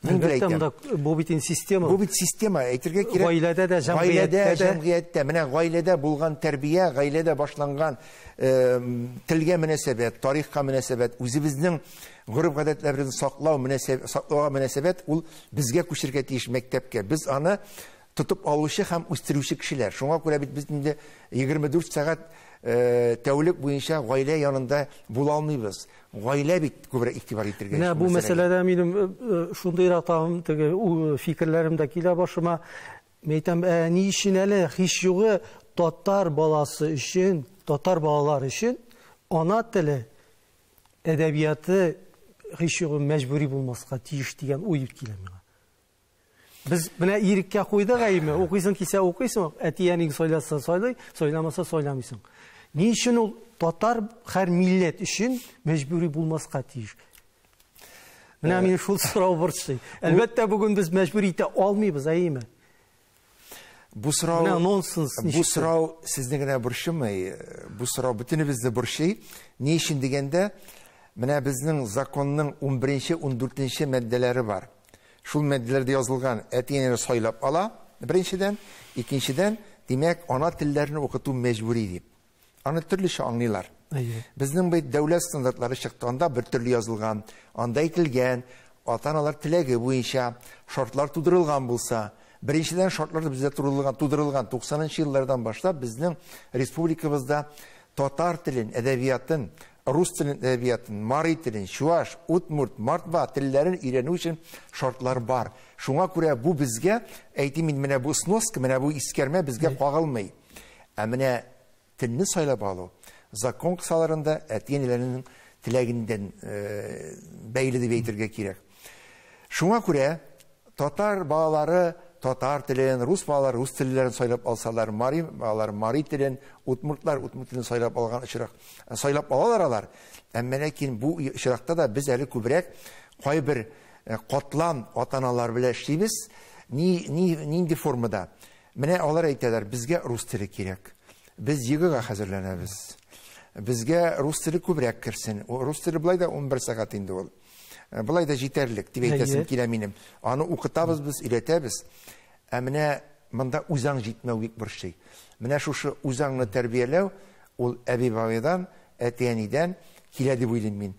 Мин бер Әлбәттә, әйтәм. монда бу бит инде система. Бу бит система, әйтергә кирәк. Гаиләдә дә, җәмгыятьтә Гаиләдә, дә. җәмгыятьтә. Менә гаиләдә булган тәрбия, гаиләдә башланган телгә мөнәсәбәт, тарихка мөнәсәбәт, үзебезнең гореф-гадәтләребезне саклауга мөнәсәбәт, ул безгә күчергә тиеш мәктәпкә. Без аны тотып алучы һәм үстерүче кешеләр. Шуңа күрә бит без инде 24 сәгать тәүлек буенча гаилә янында була алмыйбыз. Гаилә бит күбрәк игътибар итергә Менә тиеш бу бу мәсьәләгә. мәсьәләдә минем шундыйрак тагын теге фикерләрем дә килә башыма. Мин әйтәм, ни өчен әле һич югы татар баласы өчен, татар балалар өчен ана теле, әдәбияты һич югы мәҗбүри булмаска тиеш дигән уй килә миңа. Без менә иреккә куйдык әйме, укыйсың килсә укыйсың, әти-әниң сайласа сайлый, сайламаса сайламыйсың. Ни өчен ул татар һәр милләт өчен мәҗбүри булмаска тиеш? Менә мине шул сорау борчый. Әлбәттә, бүген без мәҗбүр итә алмыйбыз, әйеме? Бу сорау нонсенс. Бу сорау сезне генә борчымый, бу сорау бөтенебезне борчый. Ни өчен дигәндә, менә безнең законның 11-нче, 14-нче маддәләре бар. Шул маддәләрдә язылган әти-әниләр сайлап ала, беренчедән, икенчедән, димәк, ана телләрен укыту мәҗбүри дип. Аны төрлечә аңлыйлар. Безнең бит дәүләт стандартлары чыкты, анда бер төрле язылган, анда әйтелгән, ата-аналар теләге буенча шартлар тудырылган булса, беренчедән шартлар бездә тудырылган 90-нчы еллардан башлап безнең республикабызда татар телен, әдәбиятын, рус телен, әдәбиятын, мари телен, чуаш, удмурт, мордва телләрен өйрәнү өчен шартлар бар. Шуңа күрә бу безгә, әйтим инде, менә бу сноска, менә бу искәрмә безгә кагылмый. Ә менә телне сайлап алу закон кысаларында әти-әниләрнең теләгеннән бәйле дип әйтергә кирәк. Шуңа күрә татар балалары татар телен, рус балалары рус телләрен сайлап алсалар, мари балалары мари телен, удмуртлар удмурт телен сайлап алган очрак, сайлап алалар алар. Әмма ләкин бу очракта да без әле күбрәк кайбер катлам ата-аналар белән эшлибез. Нинди формада? Менә алар әйтәләр, безгә рус теле кирәк. Без ЕГЭга хәзерләнәбез. Безгә рус теле күбрәк керсен. Рус теле былай да 11 сәгать инде ул. Былай да җитәрлек дип әйтәсем килә минем. Аны укытабыз без, өйрәтәбез. Ә менә монда үзаң җитмәү бик борчый. Менә шушы үзаңны тәрбияләү ул әби-бабайдан, әти-әнидән килә дип уйлыйм мин.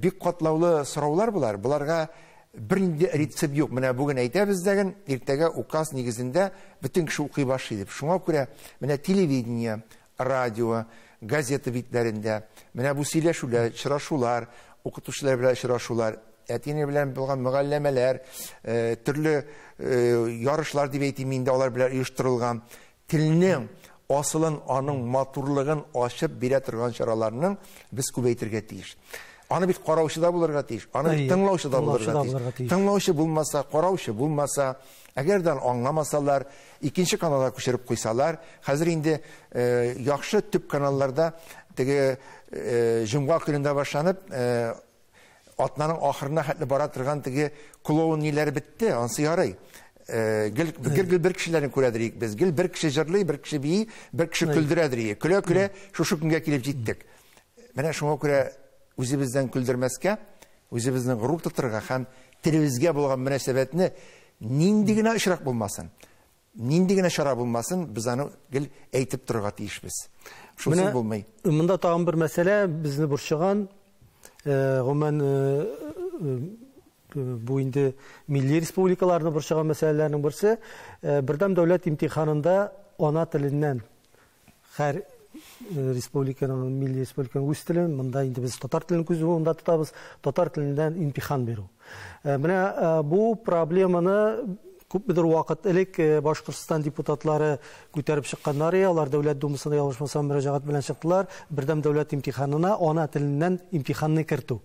Бик катлаулы сораулар булар. Буларга бернинди рецепт юк. Менә бүген әйтәбез дәген, иртәгә указ нигезендә бөтен кеше укый башлый дип. Шуңа күрә менә телевидение, радио, газета битләрендә менә бу сөйләшүләр, очрашулар, укытучылар белән очрашулар, әти-әни белән булган мөгалләмәләр, төрле ярышлар дип әйтим инде, алар белән оештырылган телнең асылын, аның матурлыгын ачып бирә торган чараларның без күбәйтергә тиеш. Аны бит караучы да булырга тиеш, аны бит тыңлаучы да булырга тиеш. Тыңлаучы булмаса, караучы булмаса, әгәр дә аңламасалар, икенче каналга күчереп куйсалар, хәзер инде яхшы төп каналларда теге җомга көнендә башланып, атнаның ахырына хәтле бара торган теге клоун ниләре бетте, ансы ярый. Гел бер кешеләрне күрәдер без. Гел бер кеше җырлый, бер кеше бии, бер кеше көлдерәдер. Көлә-көлә шушы көнгә килеп җиттек. Менә шуңа күрә үзебездән көлдермәскә, үзебезнең горур тотырга һәм телебезгә булган мөнәсәбәтне нинди генә очрак булмасын, нинди генә чара булмасын, без аны гел әйтеп торырга тиешбез. Шунсыз булмый. Монда тагын бер мәсьәлә безне борчыган, гомумән бу инде милли республикаларны борчыган мәсьәләләрнең берсе, бердәм дәүләт имтиханында ана теленнән һәр республиканың, милли республиканың үз телен, монда инде без татар телен күз уңында тотабыз, татар теленнән имтихан бирү. Менә бу проблеманы күпмедер вакыт элек Башкортстан депутатлары күтәреп чыкканнар, алар Дәүләт Думасына ялгышмасам мөрәҗәгать белән чыктылар, бердәм дәүләт имтиханына ана теленнән имтиханны кертү.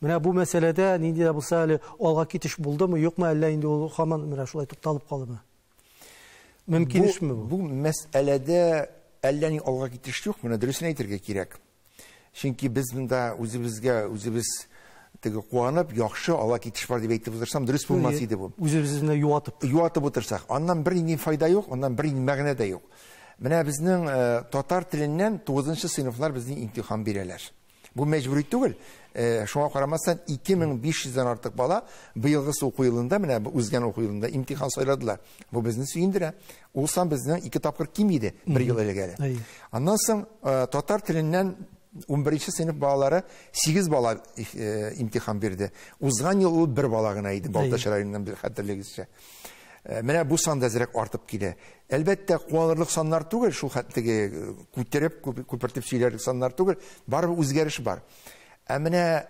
Менә бу мәсьәләдә нинди дә булса әле алга китеш булдымы, юкмы, әллә инде ул һаман менә шулай тукталып калдымы? Мөмкин эшме бу? Бу мәсьәләдә әллә ни алга китеш юк, менә дөресен әйтергә кирәк. Чөнки без монда үзебезгә үзебез теге куанып, яхшы алга китеш бар дип әйтеп утырсам, дөрес булмас иде бу. Үзебезне юатып. Юатып утырсак, аннан бернинди файда юк, аннан бернинди мәгънә дә юк. Менә безнең татар теленнән 9нчы сыйныфлар безнең имтихан бирәләр. Бу мәҗбүри түгел. Шуңа карамастан 2500-дән артык бала быелгы уку елында, менә бу узган уку елында имтихан сайладылар. Бу безне сөендерә. Ул сан безнең 2 тапкыр ким иде бер ел элек әле. Аннан соң татар теленнән 11нче сыйныф балалары 8 бала имтихан бирде. Узган ел ул 1 бала гына иде, Балтач районыннан бер хәтерлегезчә. Менә бу сан да әзрәк артып килә. Әлбәттә, куанырлык саннар түгел, шул хәтлеге күтәреп, күпертеп сөйләрлек саннар түгел, барыбер үзгәреш бар. Ә менә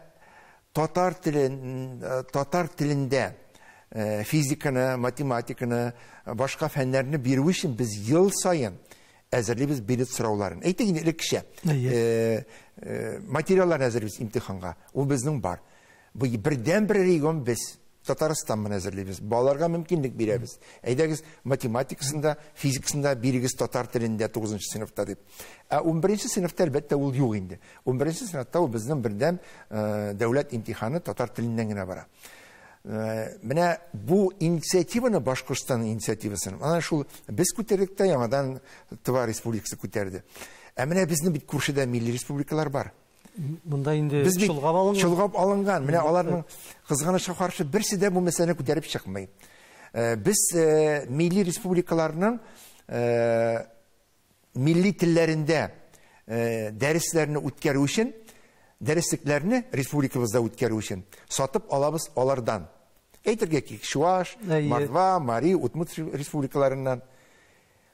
татар телендә физиканы, математиканы, башка фәннәрне бирү өчен без ел саен әзерлибез билет сорауларын. Әйтик инде элеккечә. Материалларны әзерлибез имтиханга. Ул безнең бар. Бу бердән-бер регион без. Татарстан белән әзерлибез. Балаларга мөмкинлек бирәбез. Әйдәгез, математикасында, физикасында бирегез татар телендә 9 сыйныфта дип. Ә 11 сыйныфта әлбәттә ул юк инде. 11 сыйныфта ул безнең бердәм дәүләт имтиханы татар теленнән генә бара. Менә бу инициативаны, Башкортстан инициативасын, ана шул без күтәрдек тә, яңадан Тыва Республикасы күтәрде. Ә менә безнең бит күршедә милли республикалар бар. Монда инде чолгап алынган. Чолгап алынган. Менә аларның кызганычка каршы берсе дә бу мәсьәләне күтәреп чыкмый. Без милли республикаларның милли телләрендә дәресләрне үткәрү өчен, дәреслекләрне республикабызда үткәрү өчен сатып алабыз алардан. Әйтергә кирәк, Чуаш, Мордва, Мари, Удмурт республикаларыннан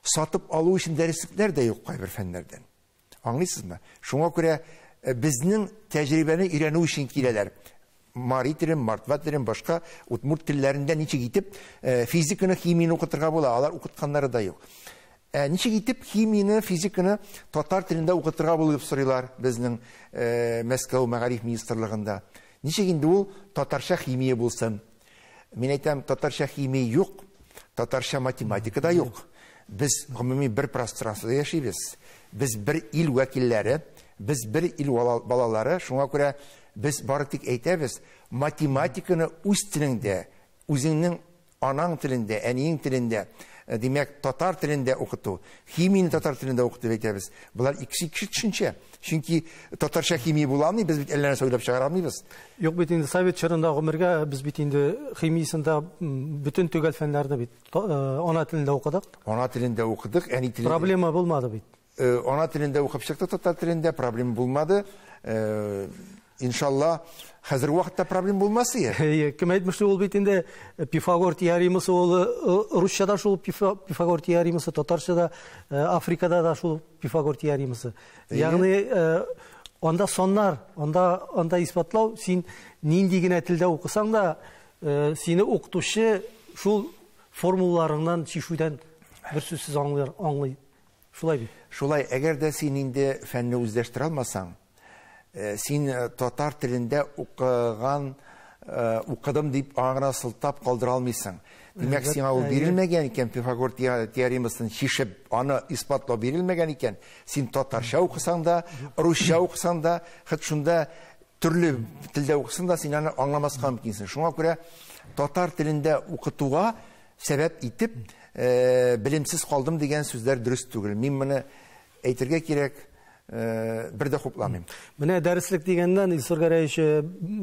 сатып алу өчен дәреслекләр дә юк кайбер фәннәрдән. Аңлыйсызмы? Шуңа күрә безнең тәҗрибәне өйрәнү өчен киләләр. Мари телен, мордва телен, башка удмурт телләрендә ничек итеп физиканы, химияне укытырга була, алар укытканнары да юк. Ничек итеп химияне, физиканы татар телендә укытырга була дип сорыйлар безнең Мәскәү мәгариф министрлыгында. Ничек инде ул татарча химия булсын? Мин әйтәм, татарча химия юк, татарча математика да юк. Без гомуми бер пространствода яшибез. Без бер ил вәкилләре, без бер ил балалары, шуңа күрә без бары тик әйтәбез, математиканы үз телеңдә, үзеңнең анаң телендә, әниең телендә, димәк, татар телендә укыту, химияне татар телендә укыту дип әйтәбез. Болар икесе ике төшенчә. Чөнки татарча химия була алмый, без бит әллә нәрсә уйлап чыгара алмыйбыз. Юк бит инде совет чорында гомергә без бит инде химиясендә бөтен төгәл фәннәрне бит ана телендә укыдык. Ана телендә укыдык, әни телендә. Проблема булмады бит. Ана телендә укып чыктык, татар телендә проблема булмады. Иншалла, хәзерге вакытта проблема булмас ие. Әйе, кем әйтмешли, ул бит инде Пифагор теоремасы, ул русчада шул Пифагор теоремасы, татарчада, Африкада да шул Пифагор теоремасы. Ягъни анда саннар, анда исбатлау, син нинди генә телдә укысаң да, сине укытучы шул формулаларыңнан чишүдән бер сүзсез аңлый. Шулай бит. Шулай, әгәр дә син инде фәнне үзләштерә алмасаң, син татар телендә укыдым дип аңа сылтап калдыра алмыйсың. Димәк, сиңа ул бирелмәгән икән, Пифагор теоремасын чишеп, аны исбатлау бирелмәгән икән, син татарча укысаң да, русча укысаң да, хәтта шунда төрле телдә укысаң да, син аны аңламаска мөмкинсең. Шуңа күрә татар телендә укытуга сәбәп итеп, белемсез калдым дигән сүзләр дөрес түгел. Мин моны әйтергә кирәк, бер дә хупламыйм. Менә дәреслек дигәннән, Илсур Гәрәевич,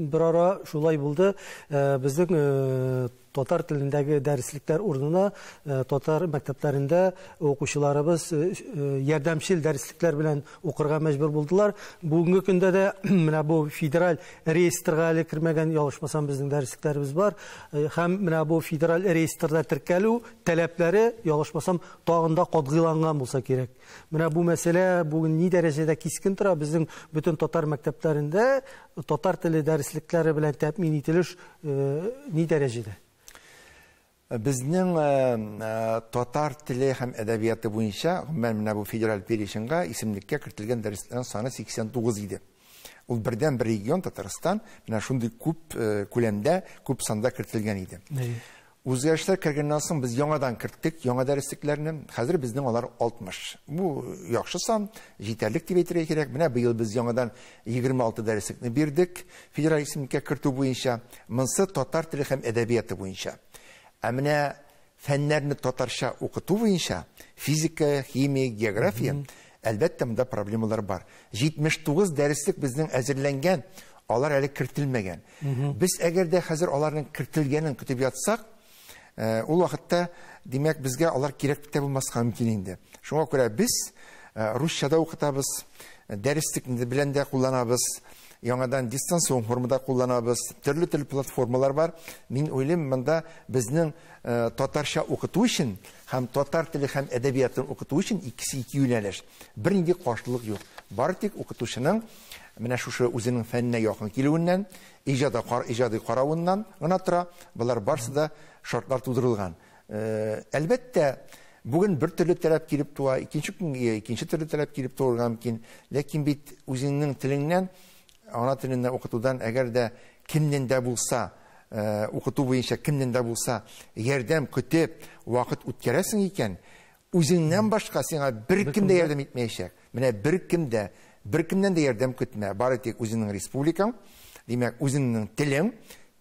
бер ара шулай булды. Безнең татар телендәге дәреслекләр урынына татар мәктәпләрендә укучыларыбыз ярдәмчел дәреслекләр белән укырга мәҗбүр булдылар. Бүгенге көндә дә менә бу федераль реестрга әле кермәгән, ялгышмасам, безнең дәреслекләребез бар. Һәм менә бу федераль реестрда теркәлү таләпләре, ялгышмасам, тагын да катгыйланган булса кирәк. Менә бу мәсьәлә бүген ни дәрәҗәдә кискен тора? Безнең бөтен татар мәктәпләрендә татар теле дәреслекләре белән тәэмин ителеш ни дәрәҗәдә? Безнең татар теле һәм әдәбияты буенча, гомумән, менә бу федераль переченьга исемлеккә кертелгән дәреслекләрнең саны 89 иде. Ул бердән бер регион Татарстан менә шундый күп күләмдә, күп санда кертелгән иде. Үзгәрешләр кергәннән соң без яңадан керттек яңа дәреслекләрне. Хәзер безнең алар 60. Бу яхшы сан, җитәрлек дип әйтергә кирәк. Менә быел без яңадан 26 дәреслекне бирдек федераль исемлеккә кертү буенча. Монсы татар теле һәм әдәбияты буенча. Ә менә фәннәрне татарча укыту буенча физика, химия, география, әлбәттә, монда проблемалар бар. 79 дәреслек безнең әзерләнгән, алар әле кертелмәгән. Без әгәр дә хәзер аларның кертелгәнен көтеп ятсак, ул вакытта, димәк, безгә алар кирәк тә булмаска мөмкин инде. Шуңа күрә без русча да укытабыз, дәреслек белән дә кулланабыз, яңадан дистанцион формада кулланабыз, төрле-төрле платформалар бар. Мин уйлыйм, монда безнең татарча укыту өчен һәм татар теле һәм әдәбиятын укыту өчен икесе ике юнәлеш. Бернинди каршылык юк. Бары тик укытучының менә шушы үзенең фәненә якын килүеннән, иҗади каравыннан гына тора. Болар барысы да шартлар тудырылган. Әлбәттә, бүген бер төрле таләп килеп туа, икенче көн икенче төрле таләп килеп туарга мөмкин. Ләкин бит үзеңнең телеңнән, ана теленнән укытудан әгәр дә кемнән дә булса, укыту буенча кемнән дә булса ярдәм көтеп вакыт үткәрәсең икән, үзеңнән башка сиңа беркем дә ярдәм итмәячәк. Менә беркем дә, беркемнән дә ярдәм көтмә. Бары тик үзеңнең республикаң, димәк, үзеңнең телең,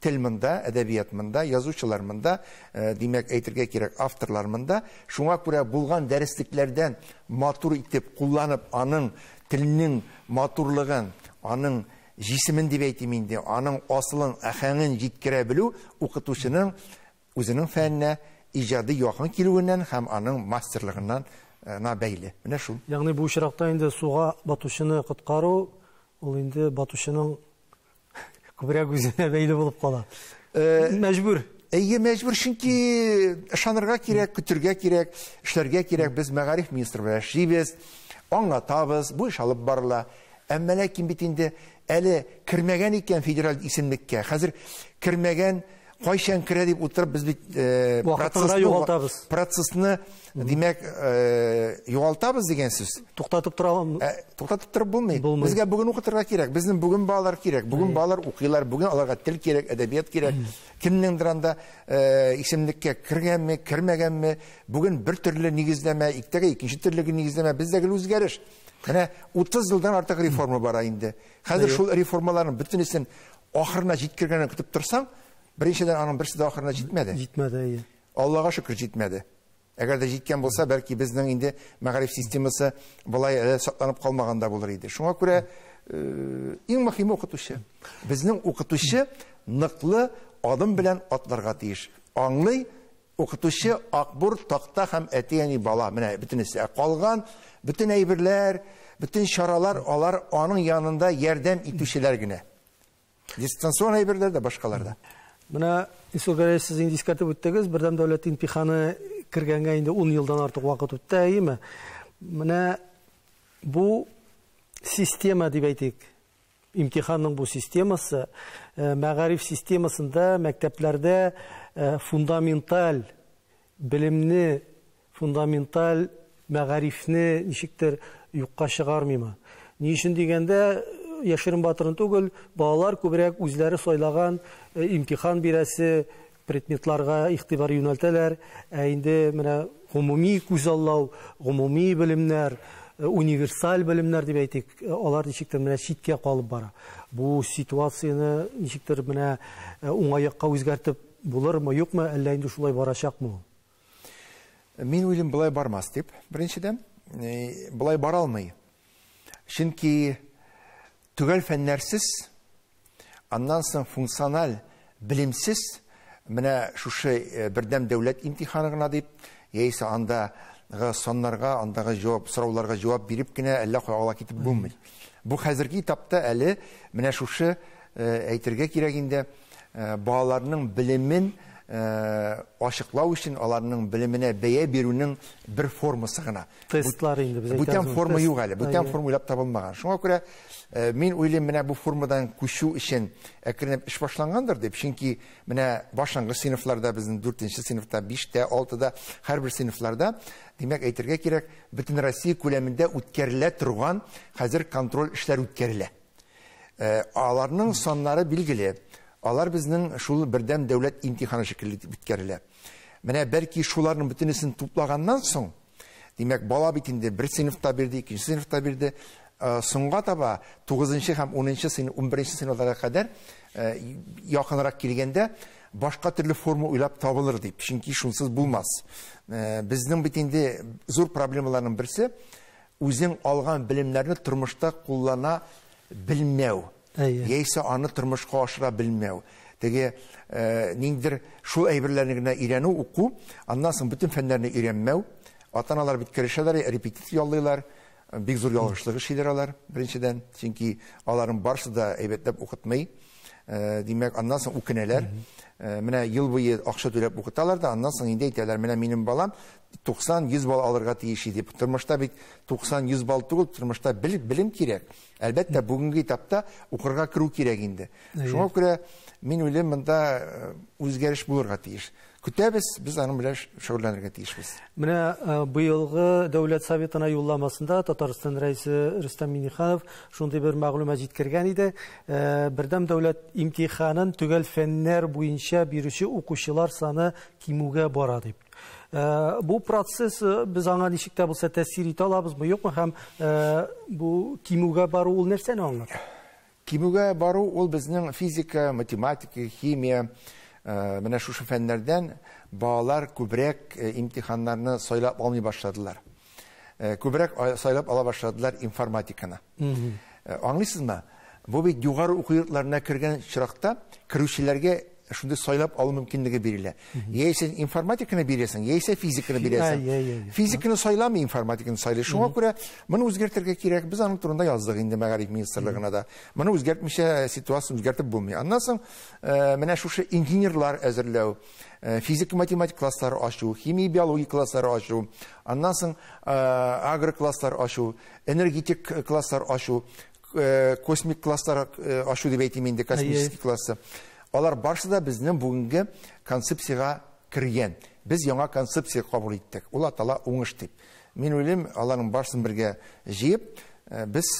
тел монда, әдәбият монда, язучылар монда, димәк, әйтергә кирәк, авторлар монда. Шуңа күрә булган дәреслекләрдән матур итеп кулланып, аның теленең матурлыгын, аның җисемен дип әйтим инде, аның асылын, әһәңен җиткерә белү укытучының үзенең фәненә иҗади якын килүеннән һәм аның мастерлыгыннан на бәйле. Менә шул. Ягъни бу очракта инде суга батучыны коткару, ул инде батучының күбрәк үзенә бәйле булып кала. Мәҗбүр. Әйе, мәҗбүр, чөнки ышанырга кирәк, көтергә кирәк, эшләргә кирәк. Без мәгариф министры белән эшлибез, аңлатабыз, бу эш алып барыла. Әмма ләкин бит инде әле кермәгән икән федераль исемлеккә. Хәзер кермәгән, кайчан керә дип утырып без бит вакытны югалтабыз. Процессны, димәк, югалтабыз дигән сүз. Туктатып тора, туктатып торып булмый. Безгә бүген укытырга кирәк, безнең бүген балалар кирәк, бүген балалар укыйлар, бүген аларга тел кирәк, әдәбият кирәк. Кемнеңдер анда исемлеккә кергәнме, кермәгәнме, бүген бер төрле нигезләмә, иртәгә икенче төрле нигезләмә, бездә гел үзгәреш. Менә 30 елдан артык реформа бара инде. Хәзер шул реформаларның бөтенесен ахырына җиткергәнен көтеп торсаң, беренчедән аның берсе дә ахырына җитмәде. Җитмәде, әйе. Аллага шөкер җитмәде. Әгәр дә җиткән булса, бәлки безнең инде мәгариф системасы болай әле сакланып калмаган да булыр иде. Шуңа күрә иң мөһиме укытучы. Безнең укытучы ныклы адым белән атларга тиеш. Аңлый укытучы акбур, такта һәм әти-әни бала. Менә бөтенесе. Калган бөтен әйберләр, бөтен чаралар алар аның янында ярдәм итүчеләр генә. Дистанцион әйберләр дә, башкалар да. Менә Илсур Гәрәевич, сез инде искәртеп үттегез, бердәм дәүләт имтиханы кергәнгә инде 10 елдан артык вакыт үтте, әйеме? Менә бу система дип әйтик, имтиханның бу системасы, мәгариф системасында мәктәпләрдә фундаменталь белемне, фундаменталь мәгарифне ничектер юкка чыгармыймы? Ни өчен дигәндә, яшерен батырын түгел, балалар күбрәк үзләре сайлаган имтихан бирәсе предметларга игътибар юнәлтәләр. Ә инде менә гомуми күзаллау, гомуми белемнәр, универсаль белемнәр дип әйтик, алар ничектер менә читкә калып бара. Бу ситуацияне ничектер менә уңай якка үзгәртеп булырмы, юкмы, әллә инде шулай барачакмы ул? Мин уйлыйм, болай бармас дип, беренчедән, болай бара алмый. Чөнки төгәл фәннәрсез, аннан соң функциональ белемсез, менә шушы бердәм дәүләт имтиханы гына дип, яисә андагы саннарга, андагы җавап, сорауларга җавап биреп кенә әллә кая ала китеп булмый. Бу хәзерге этапта әле менә шушы әйтергә кирәк инде, балаларның белемен ачыклау өчен аларның белеменә бәя бирүнең бер формасы гына. Тестлар инде без әйтәбез. Бүтән форма юк әле, бүтән форма уйлап табылмаган. Шуңа күрә мин уйлыйм, менә бу формадан күчү өчен әкренләп эш башлангандыр дип, чөнки менә башлангыч сыйныфларда безнең 4нче сыйныфта, 5тә, 6да, һәрбер сыйныфларда, димәк, әйтергә кирәк, бөтен Россия күләмендә үткәрелә торган хәзер контроль эшләр үткәрелә. Аларның саннары билгеле. Алар безнең шул бердәм дәүләт имтиханы шикелле үткәрелә. Менә бәлки шуларның бөтенесен туплаганнан соң, димәк, бала бит инде бер сыйныфта бирде, икенче сыйныфта бирде, соңга таба 9нчы һәм 10нчы сыйныф, 11нче сыйныфларга кадәр якынрак килгәндә башка төрле форма уйлап табылыр дип, чөнки шунсыз булмас. Безнең бит инде зур проблемаларның берсе үзең алган белемнәрне тормышта куллана белмәү. Яисә аны тормышка ашыра белмәү. Теге ниндидер шул әйберләрне генә өйрәнү, уку, аннан соң бөтен фәннәрне өйрәнмәү. Ата-аналар бит керешәләр, репетитор яллыйлар, бик зур ялгышлык эшлиләр алар, беренчедән, чөнки аларның барысы да әйбәтләп укытмый. Димәк, аннан соң үкенәләр. Менә ел буе акча түләп укыталар да, аннан соң инде әйтәләр, менә минем балам 90-100 балл алырга тиеш иде. Тормышта бит 90-100 балл түгел, тормышта белем кирәк. Әлбәттә, бүгенге этапта укырга керү кирәк инде. Шуңа күрә мин уйлыйм, монда үзгәреш булырга тиеш. Көтәбез, без аның белән шөгыльләнергә тиешбез. Менә быелгы Дәүләт Советына юлламасында Татарстан Рәисе Рөстәм Миңнеханов шундый бер мәгълүмат җиткергән иде. Бердәм дәүләт имтиханын төгәл фәннәр буенча бирүче укучылар саны кимүгә бара дип. Бу процесс без аңа ничек тә булса тәэсир итә алабызмы, юкмы, һәм бу кимүгә бару ул нәрсәне аңлата? Кимүгә бару ул безнең физика, математика, химия, менә шушы фәннәрдән балалар күбрәк имтиханнарны сайлап алмый башладылар. Күбрәк сайлап ала башладылар информатиканы. Аңлыйсызмы? Бу бит югары уку йортларына кергән чиракта керүчеләргә шундый сайлап алу мөмкинлеге бирелә. Яисә информатиканы бирәсең, яисә физиканы бирәсең. Физиканы сайламый, информатиканы сайлый. Шуңа күрә моны үзгәртергә кирәк. Без аның турында яздык инде мәгариф министрлыгына да. Моны үзгәртмичә ситуацияне үзгәртеп булмый. Аннан соң менә шушы инженерлар әзерләү, физика-математика класслары ачу, химия, биология класслары ачу, аннан соң агрокласслар ачу, энергетик класслар ачу, космик класслар ачу дип әйтим инде, космический классы. Алар барысы да безнең бүгенге концепциягә кергән. Без яңа концепция кабул иттек. Ул атала уңыш дип. Мин уйлыйм, аларның барысын бергә җыеп, без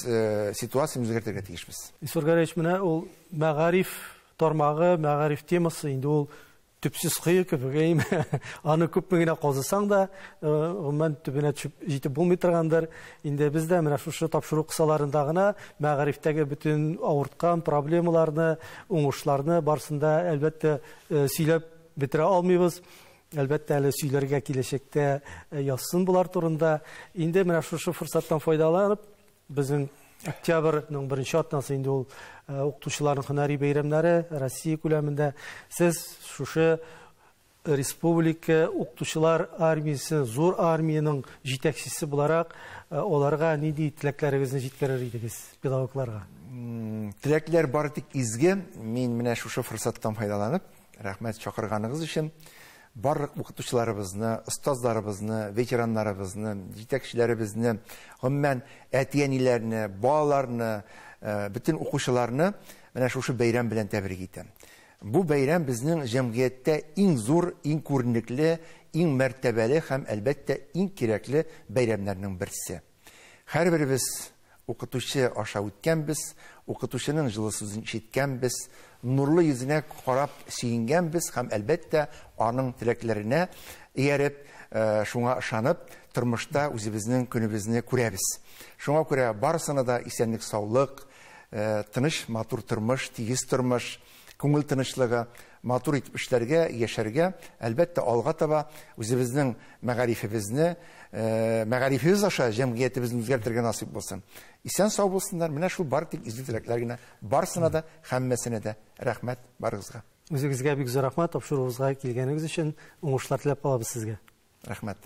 ситуацияне үзгәртергә тиешбез. Илсур Гәрәевич, менә ул мәгариф тармагы, мәгариф темасы инде ул төпсез кое кебек, әйме? Аны күпме генә казысаң да, гомумән төбенә төшеп җитеп булмый торгандыр. Инде без дә менә шушы тапшыру кысаларында гына мәгарифтәге бөтен авырткан проблемаларны, уңышларны барысын да әлбәттә сөйләп бетерә алмыйбыз. Әлбәттә, әле сөйләргә киләчәктә язсын булар турында. Инде менә шушы форсаттан файдаланып, безнең октябрьнең беренче атнасы инде ул укытучыларның һөнәри бәйрәмнәре Россия күләмендә. Сез шушы республика укытучылар армиясе, зур армиянең җитәкчесе буларак, аларга нинди теләкләрегезне җиткерер идегез педагогларга? Теләкләр бары тик изге. Мин менә шушы форсаттан файдаланып, рәхмәт чакырганыгыз өчен, барлык укытучыларыбызны, остазларыбызны, ветераннарыбызны, җитәкчеләребезне, гомумән әти-әниләрне, балаларны, бөтен укучыларны менә шушы бәйрәм белән тәбрик итәм. Бу бәйрәм безнең җәмгыятьтә иң зур, иң күренекле, иң мәртәбәле һәм әлбәттә иң кирәкле бәйрәмнәрнең берсе. Һәрберебез укытучы аша үткәнбез, укытучының җылы сүзен ишеткәнбез, нурлы йөзенә карап сөенгәнбез һәм әлбәттә аның теләкләренә ияреп, шуңа ышанып, тормышта үзебезнең көнебезне күрәбез. Шуңа күрә барысына да исәнлек, саулык, тыныч, матур тормыш, тигез тормыш, күңел тынычлыгы, матур итеп эшләргә, яшәргә, әлбәттә алга таба үзебезнең мәгарифебезне, мәгарифебез аша җәмгыятебезне үзгәртергә насыйп булсын. Исән сау булсыннар. Менә шул бары тик изге теләкләр генә барысына да, һәммәсенә дә рәхмәт барыгызга. Үзегезгә бик зур рәхмәт, тапшыруыбызга килгәнегез өчен уңышлар теләп калабыз сезгә. Рәхмәт.